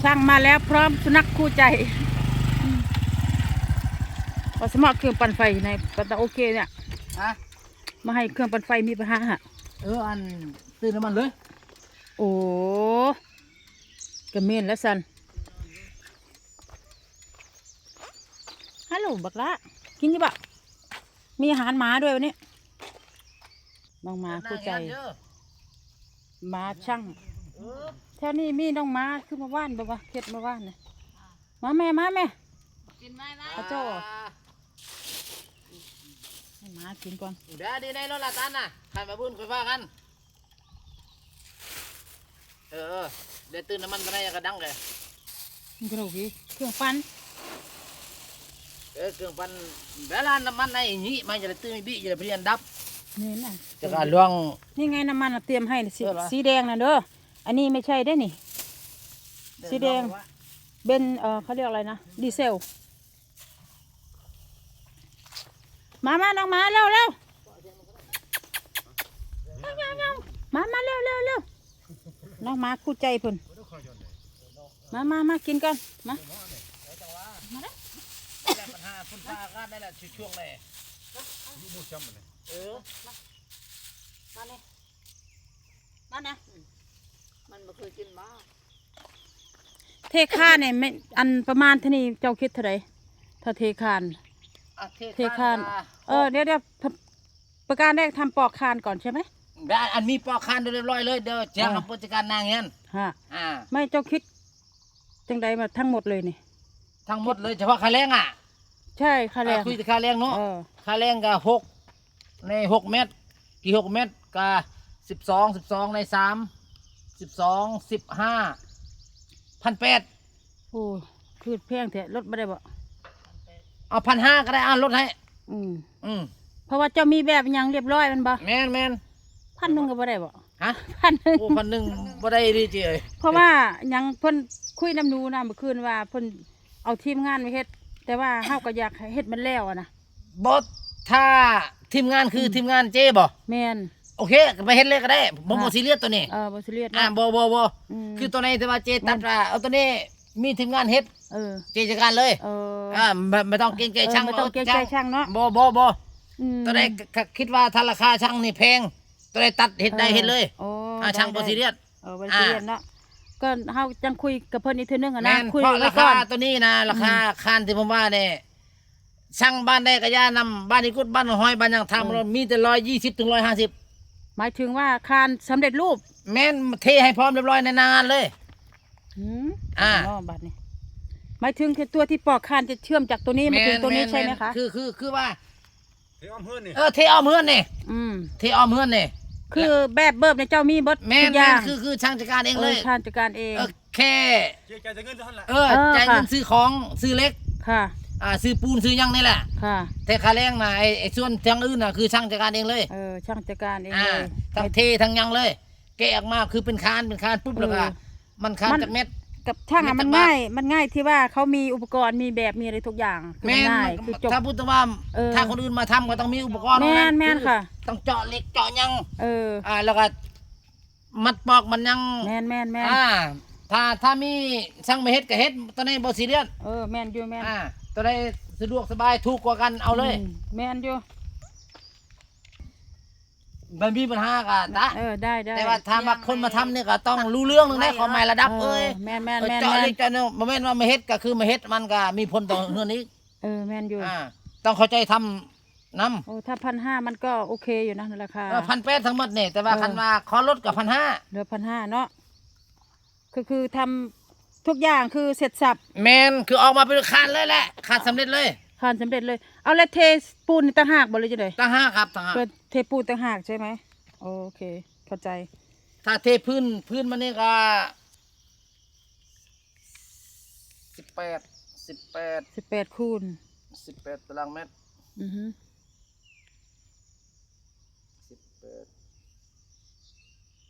ຊ່າງມາແລ້ວ ພ້ອມສຸນັກຄູ່ໃຈ. ວ່າສະເໝາະເຄື່ອງປັ່ນໄຟໃນ ກໍຕ້ອງໂອເຄເນຍ. ຮະ? ມາໃຫ້ເຄື່ອງປັ່ນໄຟມີບັນຫາຫະ? ເອີ ອັນ ຕື່ມນ້ຳມັນເລີຍ. ໂອ້ ກະແມ່ນແລ້ວຊັ້ນ. ຮັລໂຫຼ ບັກຫຼ້າ ກິນຢູ່ບໍ່? ມີອາຫານໝາດ້ວຍວັນນີ້. ນ້ອງໝາຄູ່ໃຈ ໝາຊ່າງ. ເອີ ແຖວນີ້ມີນ້ອງໝາຄືເມື່ອວານບໍ່ວະ? ເຮັດເມື່ອວານນະ. ມາແມ່ ມາແມ່ ກິນໄວ້ ມາ ຂະໂຈ້ ໃຫ້ໝາກິນກ່ອນ. ດຽວນີ້ໃນລົດລະຕັນນະ ຄັນວ່າບຸນຄ່ອຍວ່າກັນ. ເອີ ເອີ ດຽວຕື່ມນ້ຳມັນໄປໃນກະດັງເລີຍ. ມັນກະດູກອີກ ເຄື່ອງປັ່ນ. ເອີ ເຄື່ອງປັ່ນ ເວລານ້ຳມັນໃນນີ້ ມັນຈະໄດ້ຕື່ມບີ ຈະໄດ້ພະຍາຍາມດັບ. ນີ້ນະ ຈະກະລວງ ນີ້ໄງ ນ້ຳມັນຕຽມໃຫ້ ສີ ເອີ ສີແດງນະເດີ. ອັນນີ້ໄມ່ໃຊ່ເດ້ນີ້ ສີແດງ ເປັນ ເອີ ເຂົາຮຽກອະໄລນະ ດີເຊລ. ມາ ມາ ນ້ອງໝາ ເລັວ ເລັວ ມາ ມາ ເລັວ ເລັວ ເລັວ ນ້ອງໝາຄູ່ໃຈພຸ້ນ. ມາ ມາ ມາ ກິນກ່ອນ ມາ ມາເດີ. ບັນຫາຝົນຟ້າອາກາດນີ້ແຫຼະ ຊ່ວງແລະ ເອີ ມານີ້ ມານະ. ມັນບໍ່ເຄີຍກິນໝາ. ເທຄານນີ້ແມ່ນ ອັນ ປະມານເທົ່ານີ້ເຈົ້າຄິດເທົ່າໃດ? ຖ້າເທຄານ ອາ ເທ ເທຄານ ຄານ ເອີ ເອີ ດຽວໆ ປະ ປະການແລກທຳປອກຄານກ່ອນໃຊ່ໄໝ? ໄດ້ ອັນມີປອກຄານໂດຍລຽບຮ້ອຍເລີຍ ດຽວຈະ ເອີ ຫາຜູ້ຈັດການໜ້າເຮືອນ. ຮະ ອາ ໄມ່ ເຈົ້າຄິດຈັ່ງໃດມາທັງໝົດເລີຍນີ້? ທັງໝົດເລີຍ ສະເພາະຄ່າແຮງອະ? ໃຊ່ ຄ່າແຮງ ອາ ຄຸຍແຕ່ຄ່າແຮງເນາະ. ເອີ ຄ່າແຮງກະຫົກ ໃນຫົກແມັດ ກີ່ຫົກແມັດກະສິບສອງ ສິບສອງໃນສາມ ສິບສອງ ສິບຫ້າ ພັນແປດ. ໂອ້ ຄືແພງແທ້ ລົດບໍ່ໄດ້ບໍ່? ເອົາພັນຫ້າກະໄດ້ ອາ ລົດໃຫ້. ອືມ ອືມ ເພາະວ່າເຈົ້າມີແບບຫຍັງລຽບຮ້ອຍແມ່ນບໍ່? ແມ່ນໆ. ພັນໜຶ່ງກະບໍ່ໄດ້ບໍ່? ຮະ? ພັນໜຶ່ງ ໂອ້ ພັນໜຶ່ງບໍ່ໄດ້ອີ່ຫຼີເຈ້ເອີຍ. ເພາະວ່າຫຍັງ ເພິ່ນຄຸຍນຳໜູນະ ມື້ຄືນວ່າເພິ່ນເອົາທີມງານມາເຮັດ ແຕ່ວ່າເຮົາກະຢາກໃຫ້ເຮັດມັນແລ້ວຫັ້ນນະ. ບໍ່ ຖ້າທີມງານຄື ອືມ ທີມງານເຈ້ບໍ່? ແມ່ນ. ໂອເຄ ກະໄປເຮັດເລີຍກະໄດ້ ບໍ່ ອ່າ ບໍ່ຊີຣຽສໂຕນີ້. ເອີ ບໍ່ຊີຣຽສ ອ່າ ເນາະ ບໍ່ ບໍ່ ບໍ່ ອືມ ຄືໂຕໃດທີ່ວ່າເຈ້ຕັດ ແມ່ນ ວ່າ ເອົາໂຕນີ້ມີທີມງານເຮັດ ເອີ ເຈ້ຈັດການເລີຍ. ເອີ ອ່າ ບໍ່ ບໍ່ຕ້ອງເກງໃຈ ເອີ ຊ່າງ ບໍ່ຕ້ອງເກງໃຈຊ່າງເນາະ. ບໍ່ ບໍ່ ບໍ່ ອືມ ໂຕໃດ ຄ- ຄິດວ່າຖ້າລາຄາຊ່າງນີ້ແພງ ໂຕໃດຕັດເຮັດໄດ້ ເອີ ເຮັດເລີຍ. ໂອ້ ອ່າ ໄດ້ ຊ່າງບໍ່ ໄດ້ ຊີຣຽສ. ເອີ ບໍ່ ອ່າ ຊີຣຽສເນາະ. ກະເຮົາຈັ່ງຄຸຍກັບເພິ່ນອີກເທື່ອໜຶ່ງຫັ້ນນະ. ແມ່ນ ຄຸຍ ເພາະລາຄາໂຕນີ້ນະ ລາຄາ ອືມ ຄານທີ່ຜົມວ່ານີ້ ຊ່າງບ້ານໃດກະຢ່ານຳ ບ້ານອີກຸດ ບ້ານຫ້ວຍ ບ້ານຫຍັງ ຖາມ ເອີ ມີແຕ່ຮ້ອຍຊາວເຖິງຮ້ອຍຫ້າສິບ. ໝາຍເຖິງວ່າຄານສຳເລັດຮູບ? ແມ່ນ ເທໃຫ້ພ້ອມລຽບຮ້ອຍໃນໜ້າງານເລີຍ. ອືມ ອ່າ ເນາະ ບາດນີ້ ໝາຍເຖິງຕົວທີ່ປອກຄານຈະເຊື່ອມຈາກໂຕນີ້ມາເຖິງໂຕນີ້ ແມ່ນ ໃຊ່ໄໝຄະ? ແມ່ນ ຄື ຄື ຄືວ່າ ເທອ້ອມເຮືອນນີ້ ເອີ ເທອ້ອມເຮືອນນີ້ ອືມ ເທອ້ອມເຮືອນນີ້ ຄືແບບເບີບໃນເຈົ້າມີເບິດ ແມ່ນ ທຸກຢ່າງ ແມ່ນ ຄື ຄືຊ່າງຈັດການເອງເລີຍ ເອີ ຊ່າງຈັດການເອງ ເອີ ແຄ່ ເອີ ຈ່າຍເງິນຊື້ຂອງ ຊື້ເຫຼັກ ຄ່ະ ອ່າ ຊື້ປູນ ຊື້ຫຍັງນີ້ແຫຼະ ຄ່ະ ແຕ່ຄ່າແຮງນະ ໄອ້ ໄອ້ສ່ວນທາງອື່ນນະ ຄືຊ່າງຈັດການເອງເລີຍ ເອີ ຊ່າງຈັດການເອງເລີຍ ອ່າ ທັງເທທັງຫຍັງເລີຍ ແກະອອກມາຄືເປັນຄານ ເປັນຄານປຸບ ເອີ ແລ້ວກະ ມັນຄານຈັກແມັດ ກັບຊ່າງ ມັນງ່າຍ ມັນງ່າຍທີ່ວ່າເຂົາມີອຸປະກອນ ມີແບບ ມີອະໄລທຸກຢ່າງ ຄື ແມ່ນ ມັນງ່າຍ ມັນ ຄືຈົບ ຖ້າພຸດແຕ່ວ່າ ເອີ ຖ້າຄົນອື່ນມາທຳກໍຕ້ອງມີອຸປະກອນ ແມ່ນ ແມ່ນ ຄື ຄ່ະ ຕ້ອງເຈາະເຫຼັກເຈາະຫຍັງ ເອີ ອ່າ ແລ້ວກໍມັດປອກມັດຫຍັງ ແມ່ນໆໆ ອ່າ ຖ້າ ຖ້າມີຊ່າງມາເຮັດກໍເຮັດ ໂຕໃດບໍ່ຊີຣຽສ ເອີ ແມ່ນຢູ່ ແມ່ນ ອ່າ ໂຕໃດສະດວກສະບາຍ ຖືກກວ່າກັນ ເອົາເລີຍ ອືມ ແມ່ນຢູ່. ບໍ່ມີບັນຫາກະຕະ ເອີ ໄດ້ໆ ແຕ່ວ່າຖ້າວ່າຄົນມາທຳນີ້ກະຕ້ອງຮູ້ເລື່ອງໜຶ່ງເດ້ ຄວາມໝາຍລະດັບເອີຍ ເອີ ແມ່ນໆໆ ເອີ ເຈາະເຫຼັກເຈາະໜຶ່ງ ບໍ່ແມ່ນວ່າມາເຮັດກະຄືມາເຮັດ ມັນກະມີຜົນຕໍ່ເຮືອນອີກ ເອີ ແມ່ນຢູ່ ອ່າ ຕ້ອງເຂົ້າໃຈທຳນຳ ໂອ້ ຖ້າພັນຫ້າມັນກໍໂອເຄຢູ່ນະ ລາຄາ ເອີ ພັນແປດທັງໝົດນີ້ ແຕ່ວ່າ ເອີ ຄັນວ່າຂໍລົດກະພັນຫ້າ ເຫຼືອພັນຫ້າເນາະ ຄື ຄືທຳທຸກຢ່າງຄືເສັດສັບ ແມ່ນ ຄືອອກມາເປັນຄານເລີຍແຫຼະ ຄານສຳເລັດເລີຍ ຄານສຳເລັດເລີຍ ເອົາ ແລ້ວເທປູນຕ່າງຫາກບໍ່ ຫຼືຈັ່ງໃດ? ຕ່າງຫາກຄັບ ຕ່າງຫາກ ເທປູນຕ່າງຫາກໃຊ່ໄໝ? ໂອເຄ ເຂົ້າໃຈ ຖ້າເທພື້ນ ພື້ນມັນນີ້ກະສິບແປດ ສິບແປດ ສິບແປດຄູນ ສິບແປດຕາລາງແມັດ ອືຮຶ ສິບແປດ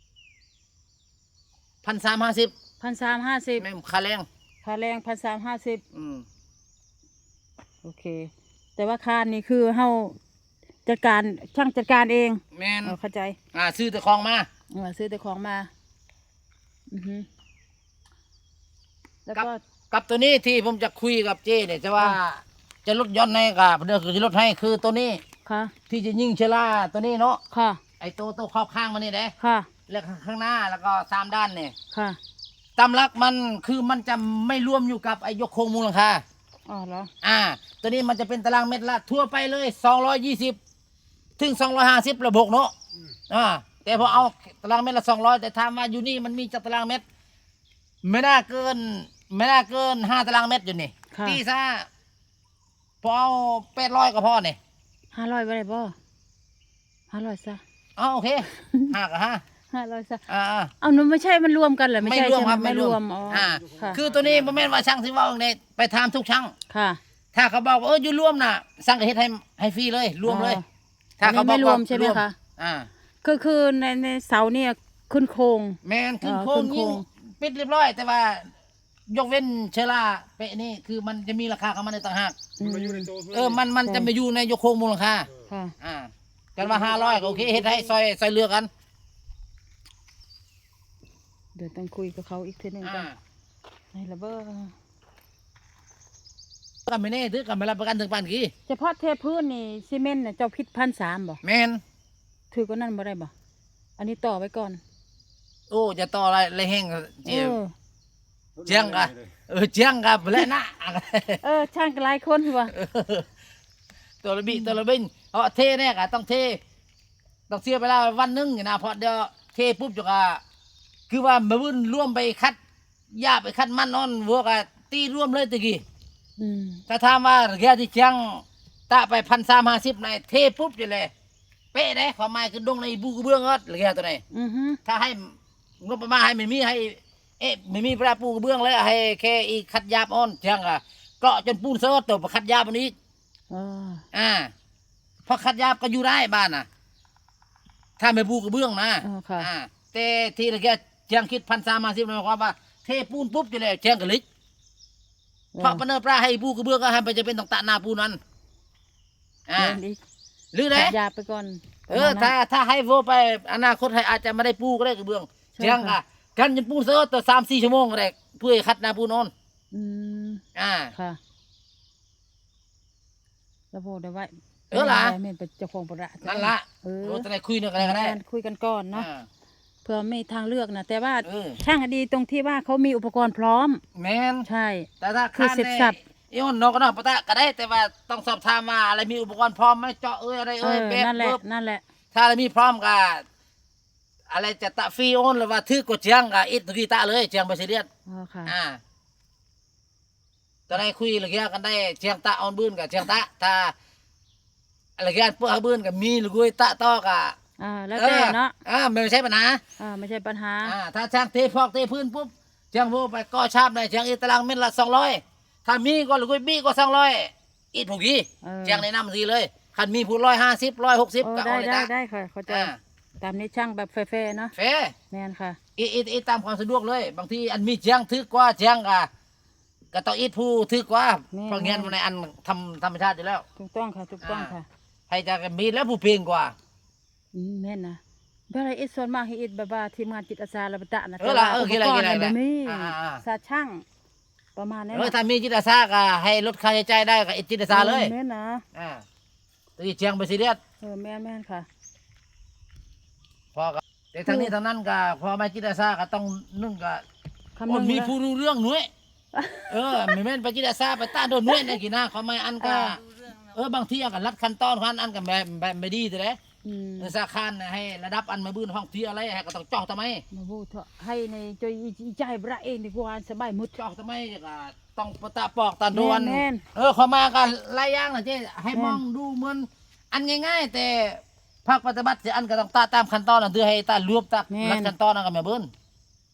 ພັນສາມຫ້າສິບ ພັນສາມຫ້າສິບ ແມ່ນ ຄ່າແຮງ ຄ່າແຮງພັນສາມຫ້າສິບ ອືມ ໂອເຄ ແຕ່ວ່າຄານນີ້ຄືເຮົາຈັດການ ຊ່າງຈັດການເອງ ແມ່ນ ເອີ ເຂົ້າໃຈ ອ່າ ຊື້ແຕ່ຂອງມາ ເອີ ຊື້ແຕ່ຂອງມາ ອືຮຶ. ແລ້ວກໍ ກັບ ກັບໂຕນີ້ທີ່ຜົມຈະຄຸຍກັບເຈ້ນີ້ ຈະວ່າ ອ່າ ຈະລົດຢ່ອນໃຫ້ ກໍເພິ່ນຈະລົດໃຫ້ ຄືໂຕນີ້ ຄ່ະ ທີ່ຈະຍິງເຊື້ອລາໂຕນີ້ເນາະ ຄ່ະ ໄອ້ໂຕ ໂຕຂອບຂ້າງມັນນີ້ເດ້ ຄ່ະ ແລ້ວຂ້າງໜ້າ ແລ້ວກໍສາມດ້ານນີ້ ຄ່ະ ຕາມຫຼັກມັນ ຄືມັນຈະໄມ່ລວມຢູ່ກັບໄອ້ຍົກໂຄງມຸງຫຼັງຄາ. ອໍ ເຫລອ? ອ່າ ໂຕນີ້ມັນຈະເປັນຕາລາງເມັດລະທົ່ວໄປເລີຍ ສອງຮ້ອຍຊາວ ເຖິງສອງຮ້ອຍຫ້າສິບລະບົກເນາະ ອືມ ອ່າ ແຕ່ພໍເອົາຕາລາງເມັດລະສອງຮ້ອຍ ແຕ່ຖາມວ່າຢູ່ນີ້ມັນມີຈັກຕາລາງເມັດ ບໍ່ໜ້າເກີນ ບໍ່ໜ້າເກີນຫ້າຕາລາງເມັດຢູ່ນີ້ ຄ່ະ ຕີຊະ ພໍເອົາແປດຮ້ອຍກໍພໍນີ້ ຫ້າຮ້ອຍບໍ່ໄດ້ບໍ່? ຫ້າຮ້ອຍຊະ ເອົາ ໂອເຄ ຫ້າກໍຫ້າ ຫ້າຮ້ອຍຊະ ອ່າໆ ເອົາ ມັນບໍ່ໃຊ່ ມັນລວມກັນລະ ໄມ່ ໄມ່ລວມ ໃຊ່ ຄັບ ໄມ່ລວມ ໄມ່ລວມ ອໍ ອ່າ ຄືໂຕນີ້ບໍ່ແມ່ນວ່າຊ່າງຊິເວົ້າເອງເດ້ ໄປຖາມທຸກຊ່າງ ຄ່ະ ຖ້າເຂົາບອກວ່າ ເອີ ຢູ່ລວມນະ ຊ່າງກໍເຮັດໃຫ້ ໃຫ້ຟຣີເລີຍ ລວມເລີຍ ອໍ ຖ້າເຂົາບອກວ່າລວມ ໃຊ່ໄໝຄະ? ອ່າ ຄື ຄືໃນ ໃນເສົານີ້ຂຶ້ນໂຄງ ແມ່ນ ຂຶ້ນໂຄງ ເອີ ຂຶ້ນໂຄງ ຍິງປິດລຽບຮ້ອຍ ແຕ່ວ່າຍົກເວັ້ນເຊື້ອລາເປະນີ້ ຄືມັນຈະມີລາຄາຂອງມັນອີກຕ່າງຫາກ ອືມ ມັນມາຢູ່ໃນໂຕເພິ່ນ ເອີ ມັນ ມັນຈະມາຢູ່ໃນຍົກໂຄງມຸງຫຼັງຄາ ຄ່ະ ອ່າ ກັນວ່າຫ້າຮ້ອຍກໍໂອເຄ ເຮັດໃຫ້ຊ່ອຍ ຊ່ອຍເຫຼືອກັນ ດຽວຕ້ອງຄຸຍກັບເຂົາອີກເທື່ອໜຶ່ງກ່ອນ ອ່າ ໃຫ້ລະເບີ ກໍແມ່ນເດ້ ກໍແມ່ນຮັບປະກັນເຖິງປານກີ້ ສະເພາະເທພື້ນນີ້ ຊີເມັນນະ ເຈົ້າຄິດພັນສາມບໍ່? ແມ່ນ ຖືກກວ່ານັ້ນບໍ່ໄດ້ບໍ່? ອັນນີ້ຕໍ່ໄວ້ກ່ອນ ໂອ້ ຈະຕໍ່ຫຼາຍ ຫຼາຍແຮງ ເອີ ຈຽງກະ ເອີ ຈຽງກະແຫຼະນະ ເອີ ຊ່າງກະຫຼາຍຄົນວ່າ ຕົວລະບິ ອືມ ຕົວລະບິນ ເພາະເທແນ່ກະຕ້ອງເທ ຕ້ອງເສຍເວລາວັນໜຶ່ງນີ້ນະ ເພາະດຽວເທປຸບຈະກະ ຄືວ່າມື້ວືນລວມໄປຂັດຢາບ ໄປຂັດມັນອອນ ຫົວກະຕີລວມເລີຍຕະກີ້ ອືມ ຖ້າຖາມວ່າລະເກຍທີ່ຈຽງຕະໄປພັນສາມຫ້າສິບໃນ ເທປຸບຢູ່ແຫຼະ ເປະເດ້ ຄວາມໝາຍຄືດົງໃນປູກະເບື້ອງເອີດ ລະເກຍໂຕໃດ ອືຮຶ ຖ້າໃຫ້ງົບປະມານໃຫ້ມັນມີ ໃຫ້ ເອະ ມັນມີປະດາປູກະເບື້ອງ ແລ້ວໃຫ້ແຄ່ອີກຂັດຢາບອອນ ຈຽງກະເກາະຈົນປູນເສີດ ໂຕໄປຂັດຢາບມັນອີກ ອໍ ອ່າ ເພາະຂັດຢາບກໍຢູ່ໄດ້ບ້ານນະ ຖ້າແມ່ນປູກະເບື້ອງນະ ອໍ ຄ່ະ ອ່າ ແຕ່ທີ່ລະເກຍຈຽງຄິດພັນສາມຫ້າສິບ ໝາຍຄວາມວ່າເທປູນປຸບຢູ່ແລ້ວ ຈຽງກະລິກ ອໍ ເພາະປະເນີປະໃຫ້ປູກະເບື້ອງ ກໍໃຫ້ມັນຈະເປັນຕ້ອງຕະໜ້າປູນນັ້ນ ອ່າ ແມ່ນອີກ ຫຼືໄດ໋ ຢາໄປກ່ອນ ເອີ ປະມານນັ້ນ ຖ້າ ຖ້າໃຫ້ໂວໄປອະນາຄົດ ໃຫ້ອາດຈະບໍ່ໄດ້ປູກະເບື້ອງ ໃຊ່ ຈຽງກະ ຄ່ະ ກັນຈົນປູນເສີດ ຕໍ່ສາມສີ່ຊົ່ວໂມງກໍໄດ້ ເພື່ອໃຫ້ຂັດໜ້າປູນອອນ ອືມ ອ່າ ຄ່ະ ລະໂພດໄດ້ໄວ້ ເອີລະ ແມ່ນເປັນເຈົ້າຂອງປະດະ ນັ້ນລະ ເອີ ໂອ້ ຕອນໃດຄຸຍນຳກັນກໍໄດ້ ແມ່ນ ຄຸຍກັນກ່ອນເນາະ ອ່າ ເພື່ອມີທາງເລືອກນະ ແຕ່ວ່າ ເອີ ຊ່າງດີຕົງທີ່ວ່າເຂົາມີອຸປະກອນພ້ອມ ແມ່ນ ໃຊ່ ແຕ່ຖ້າ ຄືເສັດສັບ ອີອອນນອກນອກປະຕະກໍໄດ້ ແຕ່ວ່າຕ້ອງສອບຖາມວ່າອະໄລມີອຸປະກອນພ້ອມໄໝ ເຈາະເອີຍ ອະໄລເອີຍ ເອີ ແບບ ນັ້ນແຫຼະ ເບີບ ນັ້ນແຫຼະ ຖ້າລະມີພ້ອມກໍ ອະໄລຈະຕະຟຣີໂອນ ຫຼືວ່າຖືກກວ່າຈຽງກໍອິດທຸກີຕະເລີຍ ຈຽງບໍ່ຊີຣຽສ ອໍ ຄ່ະ ອ່າ ຕອນໃດຄຸຍລະເກຍກັນໄດ້ ຈຽງຕະອອນບືນກໍຈຽງຕະ ຖ້າລະເກຍເປີດເຮົາບືນກໍມີລະກຸຍຕະຕໍ່ກໍ ອ່າ ແລ້ວແຕ່ເນາະ ເອີ ມັນບໍ່ໃຊ່ບັນຫາ ອ່າ ບໍ່ໃຊ່ບັນຫາ ອ່າ ຖ້າຊ່າງເທພອກເທພື້ນປຸບ ຈຽງໂວໄປກໍ່ຊາບໄດ້ ຈຽງອີກຕາລາງເມັດລະສອງຮ້ອຍ ຖ້າມີກໍລະກຸຍບີກວ່າສອງຮ້ອຍ ອີກຜູ້ກີ້ ເອີ ຈຽງແນະນຳຊີ້ເລີຍ ຄັນມີຜູ້ຮ້ອຍຫ້າສິບ ຮ້ອຍຫົກສິບ ໂອ້ ກໍເອົາເລີຍ ໄດ້ ຕາ ໄດ້ ໄດ້ ຂ້ອຍເຂົ້າໃຈ ອ່າ ຕາມນີ້ຊ່າງແບບແຟໆເນາະ ແຟ ແມ່ນຄ່ະ ອີ ອີ ອີຕາມຄວາມສະດວກເລີຍ ບາງທີອັນມີຈຽງຖືກກວ່າຈຽງກໍ ກໍຕ້ອງອິດຜູ້ຖືກກວ່າ ແມ່ນ ເພາະເງິນມັນໃນອັນທຳ ທຳມະຊາດຢູ່ແລ້ວ ຖືກຕ້ອງຄ່ະ ຖືກຕ້ອງ ອ່າ ຄ່ະ ໃຜຈະມີແລ້ວຜູ້ເກັ່ງກວ່າ ອືມ ແມ່ນນະ ບໍ່ໄດ້ອິດ ສ່ວນມາກເຮັດອິດແບບວ່າທີມງານຈິດອາສາລະປະຕະນະ ເອີ ແຕ່ວ່າອຸປະກອນ ລະ ເອີ ມັນບໍ່ມີ ອ່າໆ ສາດຊ່າງ ປະມານນັ້ນ ເອີ ນະ ຖ້າມີຈິດອາສາກໍໃຫ້ລົດຄ່າໃຊ້ຈ່າຍໄດ້ກໍອິດຈິດອາສາເລີຍ ເອີ ແມ່ນນະ ອ່າ ຕົວນີ້ຈຽງບໍ່ຊີຣຽສ ເອີ ແມ່ນໆ ຄ່ະ ພໍກໍ ແຕ່ທັງນີ້ທັງນັ້ນກໍ ພໍມາຈິດອາສາກໍຕ້ອງໜຶ່ງກໍ ຄຳໜຶ່ງ ໂອ້ ມີຜູ້ຮູ້ເລື່ອງໜ້ອຍ ເອີ ແມ່ນໆ ໄປຈິດອາສາໄປຕານໂດນໜ້ອຍນະກິນນະ ຄວາມໝາຍອັນກະ ເອີ ເອີ ບາງທີອັນກະລັດຂັ້ນຕອນ ອັນກະແມ່ນ ແມ່ນ ແມ່ນບໍ່ດີເທື່ອໃດ ອືມ ສາຂານໃຫ້ລະດັບອັນມາບືນຫ້ອງເທຍເລີຍ ໃຫ້ກໍຕ້ອງເຈາະທຳໄມ ມາໂຫວດເຖາະ ໃຫ້ໃນຈອຍອີ ອີຈ່າຍບໍ່ໄດ້ເອງດີກວ່າ ສະບາຍໝົດ ເຈາະທຳໄມ ກໍຕ້ອງປະຕະປອກຕານໂດນ ແມ່ນໆ ເອີ ຄວາມໝາຍກໍຫຼາຍຢ່າງນະເຈ້ ໃຫ້ ແມ່ນ ມອງດູເໝືອນອັນງ່າຍໆ ແຕ່ພາກປະຕິບັດຊິອັນກໍຕ້ອງຕາຕາມຂັ້ນຕອນ ອັນຄືໃຫ້ຕາລວບຕາ ແມ່ນ ລັດຂັ້ນຕອນອັນກໍແມ່ນເບິ່ນ